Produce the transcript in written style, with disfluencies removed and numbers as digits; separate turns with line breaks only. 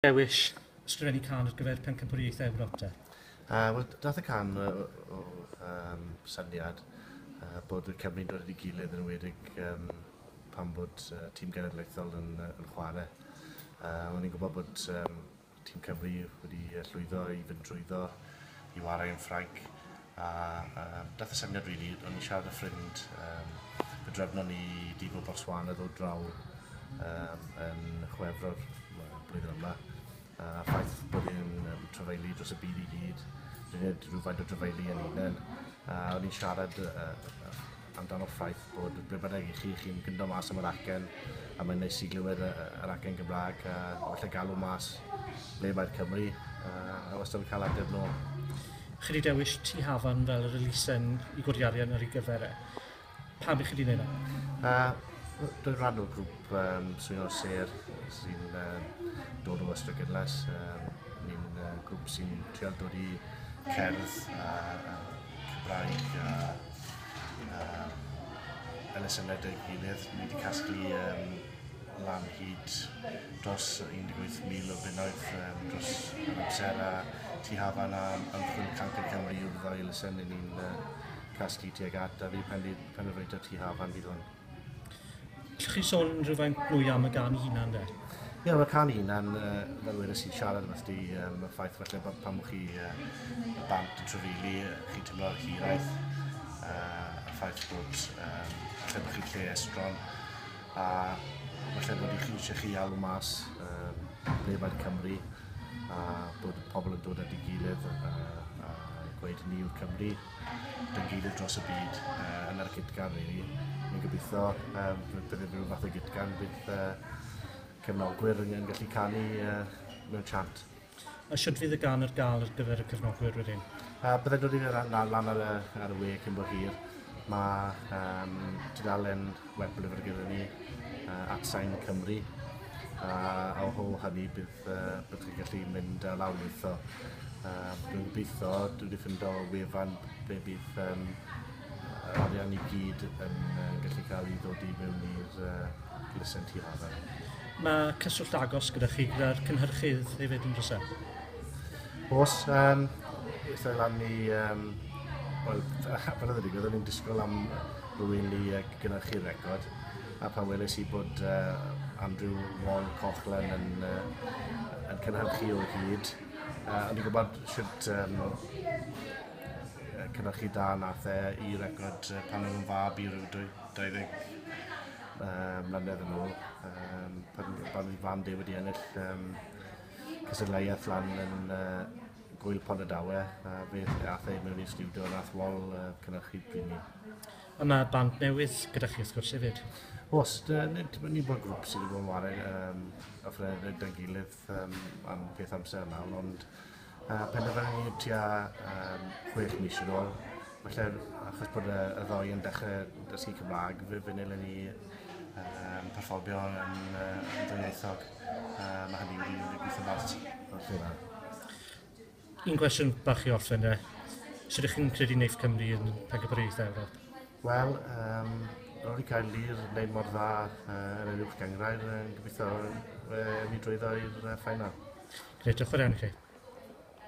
Dewis ysgrifennu cân ar gyfer Pencampwriaethau Ewrop te?
Wel, dath y cân o syniad bod y Cymru'n dod at ei gilydd, yn enwedig pan bod tîm genedlaethol yn chwarae. O'n i'n gwybod bod tîm Cymru wedi llwyddo i fynd trwyddo i warae yn Ffrainc. A dath y syniad really, o'n i'n siarad â ffrind, fe drefnon ni Diego Botswana ddod draw yn Chwefror blwyddyn yma. A ffaith bod e'n trafeili dros y byd i gyd, dwi'n gwneud rhywfaint o trafeili yn hunain. A o'n i'n siarad amdano'r ffaith bod ble bynnag i chi, chi'n gyndo mas am yr acen, a mae'n neis i glywed yr acen Gymraeg, a falle galw mas ble mae'r Cymru, a wastad yn cael ateb nôl.
Chi wedi dewis Tŷ Hafan fel yr elusen i godi arian ar ei gyfer e. Pam i chi wedi gwneud e?
Dwi'n rhan o'r grŵp Swyno'r Sêr sy'n dod o Ystradgynlais. Ni'n grŵp sy'n trial dod i cerdd a Cymraeg a elusennau gyda'i gilydd. Ni wedi casglu lan hyd dros 18,000 o bunnoedd dros yr amser, a Tŷ Hafan a Ymchwil Cancr Cymru yw'r ddau elusen ni'n casglu tuag at, a fi penderfynu Tŷ Hafan fydd hwn.
Allwch chi sôn rhywfaint mwy am y gân ei hunan de?
Ie, yeah, mae'r cân ei hunan, fel wedes i'n siarad am ysdi, y ffaith falle bod pan chi y bant yn trafeili, chi'n teimlo'r hiraeth, y ffaith bod falle bod chi'n lle estron, a falle bod chi eisiau chi alw mas ble mae'r Cymru, a bod pobl yn dod at ei gilydd a gweud ni yw'r Cymru, dy'n gilydd dros y byd, yn yr gytgan, really. Ni'n gobeithio bydd rhyw fath o gytgan bydd cefnogwyr yn gallu canu mewn chant.
A sut fydd y gân ar gael ar gyfer y cefnogwyr wedyn?
Byddai'n dod i lan ar y we cyn bo hir. Mae tudalen web lyfr gyda ni, @Cymru, a o hynny bydd chi'n gallu mynd lawrlwytho. Dwi'n gobeithio, dwi wedi ffindo wefan ble bydd yr arian i gyd yn gallu cael ei ddod i mewn i'r elusen Tŷ Hafan.
Mae cyswllt agos gyda chi gyda'r cynhyrchydd hefyd yn does e?
Oes, eitha lan i, wel, fel oedd y digwydd, o'n i'n disgwyl am rhywun i gynhyrchu'r record, a pan weles i bod Andrew Wall Coughlan yn cynhyrchu o hyd, o'n i'n gwybod sut cynhyrchu da nath e i record pan o'n fab i ryw 20 mlynedd yn ôl, pan oedd Van Day wedi ennill cystadleuaeth lan yn Gŵyl Pontardawe, a fe ath e mewn i'r stiwdio, nath Wal cynhyrchu pryd ni.
A mae band newydd gyda chi wrth gwrs hefyd?
Oes, ni'n bod grŵp sydd wedi bod yn whare offerynnau gyda'n gilydd am peth amser nawr, ond penderfynu ni tua 6 mis yn ôl, falle achos bod y ddoi yn dechrau dysgu Cymraeg, fe wnaethon ni perfformio yn ddwyieithog. Mae hynny wedi gweithio bant o'r lle dda.
Un cwestiwn bach i orffen de. Sut ydych chi'n credu wneud Cymru yn Pencampwriaethau Ewrop?
Wel, ar ôl i Caerlŷr wneud mor dda yn yr uwch gynghrair, yn gobeithio ni drwyddo i'r final.
Grêt, diolch yn fawr iawn i chi.